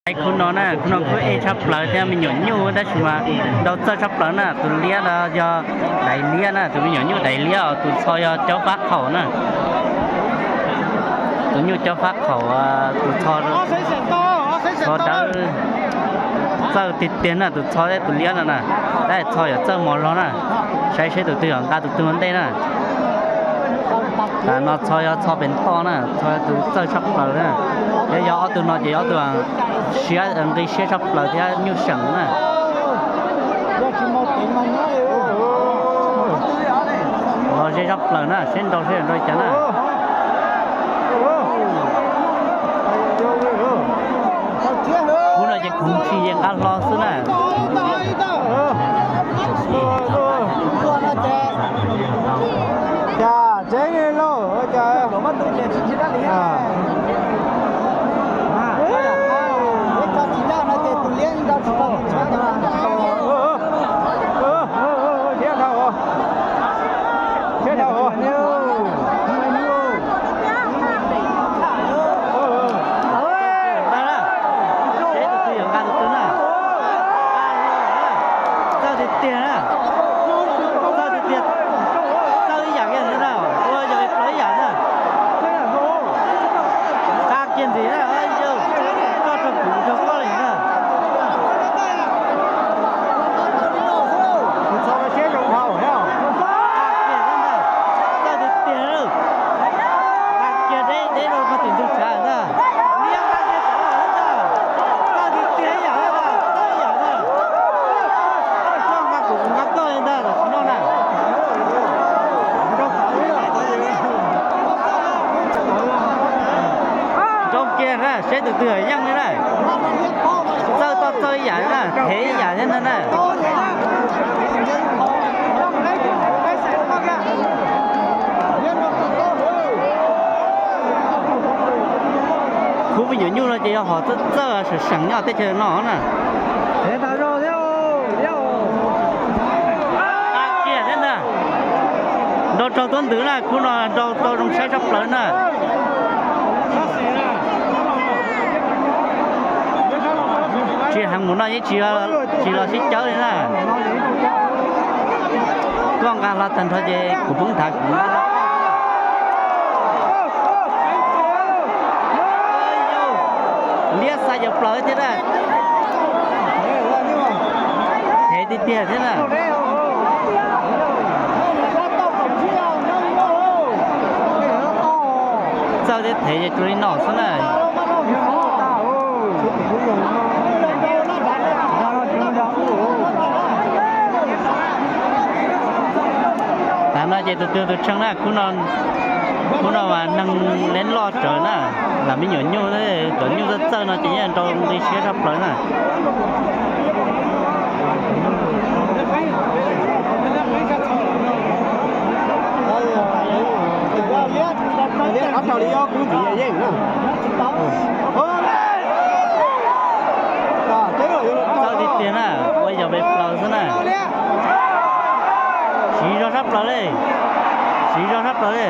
Khub no na, khub no khub ej tshaj plaws thiab me nyuam nyuj tab sis mas ntau txawj tshaj plaws na. Tus liab no yog daiv liab na, tus me nyuam nyuj daiv liab os, tus txho yog caub fab khaum na. Tus nyuj caub fab khaum, tus txho, txho dawb, txawj tiag tiag na, tus txho thiab tus liab no na. Tab txho yog txawj mos zog na, saib seb tus twg yog nqa tus twg ua ntej na. Tam no txho yog txho pem toj na, txho tus txawj tshaj plaws na. Yog, yog ob tug no ces ob tug siab, nqi siab tshaj plaws thiab nyuj seem na. Los ze tshaj plaws na, seb nrau seb nrau li cas na. Khub no ces khoov tsis yeej nqa hlo xwb na. Seb tus twg yuav nqa tus twg na. Txawj tiag tiag na. Txawj tiag tiag. Txawj ib yam kiag ntawd na, ua yog li plaws ib yam na. Nqa kiag ntxiv na, yog koj raug kuv kuv raug koj li na. Nqa kiag na, txawj tiag tiag na. Nqa kiag deb deb rau koj tus ntug tshav ntag. Liab nqa kiag tod ntag. Txawj tiag tiag ib yam na, txawj ib yam na. Koj nqa kuv kuv nqa koj li ntag tam sim no na. Nrau kiag na, seb tus twg yeej li na. Txawj toj txawj ib yam na, thev ib yam thiab ntag na. Khub me nyuam nyuj no ces yog hom txawj txawj seem seem nyob teb chaws no na. Nqa kiag thiab ntag. Nrau raug tuab ntwv na, khub no nrau tau zoo saib tshaj plaws na. Tsis heev mus no yeej tsis, tsis los sib cawb li na. Koj nqa hlo tag nrho ces kuv poob nthav kuv nqa. Liab xa yawg plaws thiab na. Hev tiag tiag thiab na. Txawj thiab thev ces tsuas li no xwb na. Tav no ces tus twg tus tsheej na, khub no mas neeg leej loj tsawv na, lam me nyuam nyuj, cov nyuj txawj txawj no ces yeej nrau nqi siab tshaj plaws na. Txawj tiag tiag na, ua yog pes plaws xwb na. Siv zog sab plaws li, siv zog sab plaws li.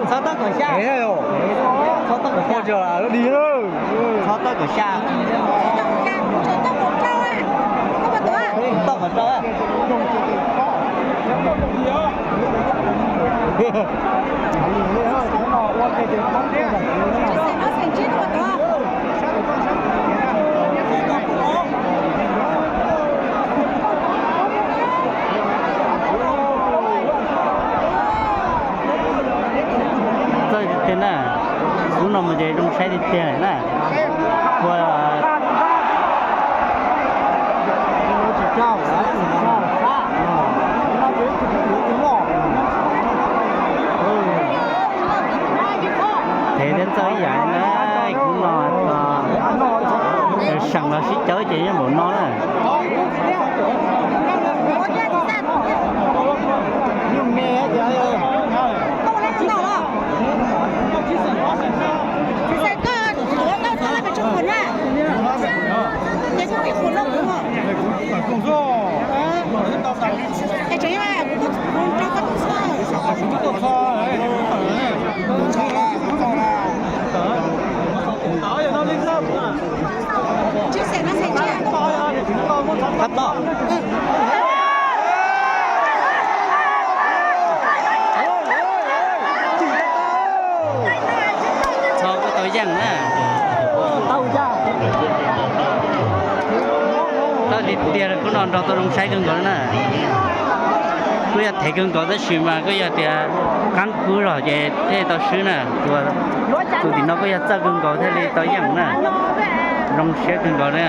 Txhob tawb kom xya, txhob tawb kom xya, txhob tawb kom xya. Toj kom rau. Txawj tiag tiag na, lub no mas ces zoo saib tiag tiag na. Ua Thev thiab txawj ib yam na, kuv no seem los sib cawb ces yeej npaum no na. Txog kuj tau yeej na. Tau li tiag kuj no nrog tau zoo saib kawg nkaus na. Kuj yog thev kawg nkaus tab sis mas kuj yog tias qab kub zog ces thiaj tau swb na. Tus tim no kuj yog txawj kawg nkaus thiaj li tau yeej na. Zoo siab kawg nkaus na.